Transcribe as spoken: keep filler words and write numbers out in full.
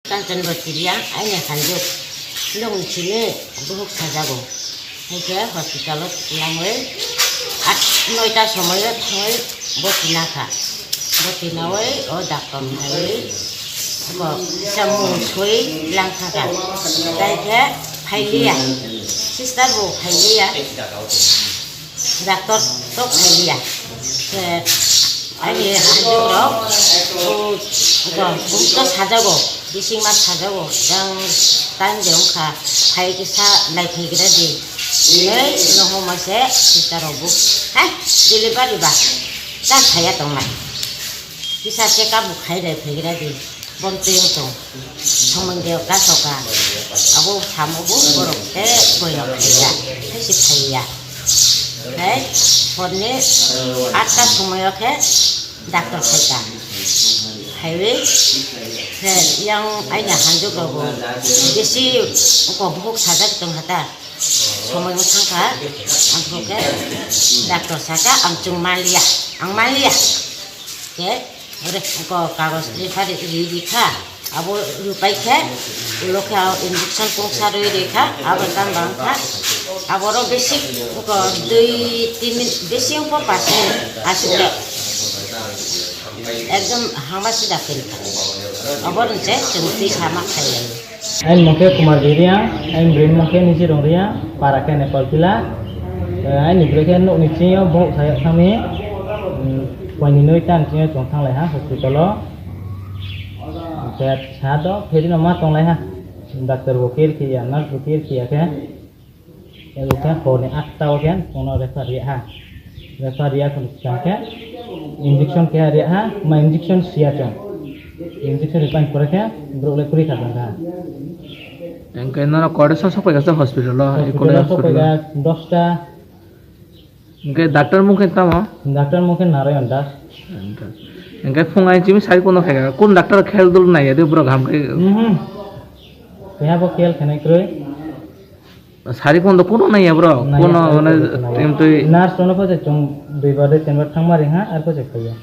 Kanchanbati Reang, aini hanjuk. Nokni simi buhuk sajago. Haikhe hospital o langwi at noita somoio thangwi boti nakha. Boti nawi o doctor naiwi bo chamung sui langkha kha. Haikhe phailiya. Sister bo phailiya. Doctor to phailiya. Khe aini hanjukrok, o, o, bumto sajago, bisingma sajago, jang time de wngkha, phai kisa naiphaigra di. Hinwi nohoma se sister rok bo, hai, delivery ba, ta khaya tongnai. Kisa check up bo khai naiphaigra di. Bon twi wng tong. Somoi de kasoka. Abo samo bo borok tei boino khaiya. Tei si khaiya. Tei horni atta somoio khe doctor khaika. Khaiwi khe yang aini hanjuk rogo bisi kok buhuk sajak tong hata. Somoi wng thangkha. Ang khe doctor saka ang chwng manliya. Ang manliya. Khe ore ko kagoj refer ri ri kha, abo rupai khe ulo khe o injection kungsa rwi ri kha, abo tang bang kha, abo ro bisi ko dui tin minute bisi wng kha, pas minute aswk le ekdom hama sida khe ri kha, abo rwng se chwng twi sama khai lai. Aini mung khe Kumar Biriang, aini bwrwi mung khe Niji Rongriang, para khe Nepal Tila. Eh, aini bwrwi khe nokni chingo bohok sayok thangmi, mm, poini noi tan chingo chwng thanglai ha hospital o. Khe sa do, phedino ma tonglai ha. Doctor bo care khiya, nurse bo care khiya khe. Ebo khe horni atta o khe bono refer riya ha. Refer riya khun khe injection khe riya ha, ma injection siya chwng. Injection ripai pore khe borok le kwrwi kha tong kha. Hwnkhe nono kore sa sopai kha hospital o? Hospital o sopai kha dosta. Hwnkhe doctor mung khe tamo? Doctor mung khe Narayan Das. Hwnkhe phung ai chimi sai kono khe kun doctor khel dul nai ya de borok ham khe? Mhm. Keha bo khel khenai kwrwi. Sari kono kono naiya bro, naiya, kono sari mane kono naiya. Tim twi. Nurse rono pho se chwng dui bar dui tin bar thangma ring ha, ar pho se phaiya.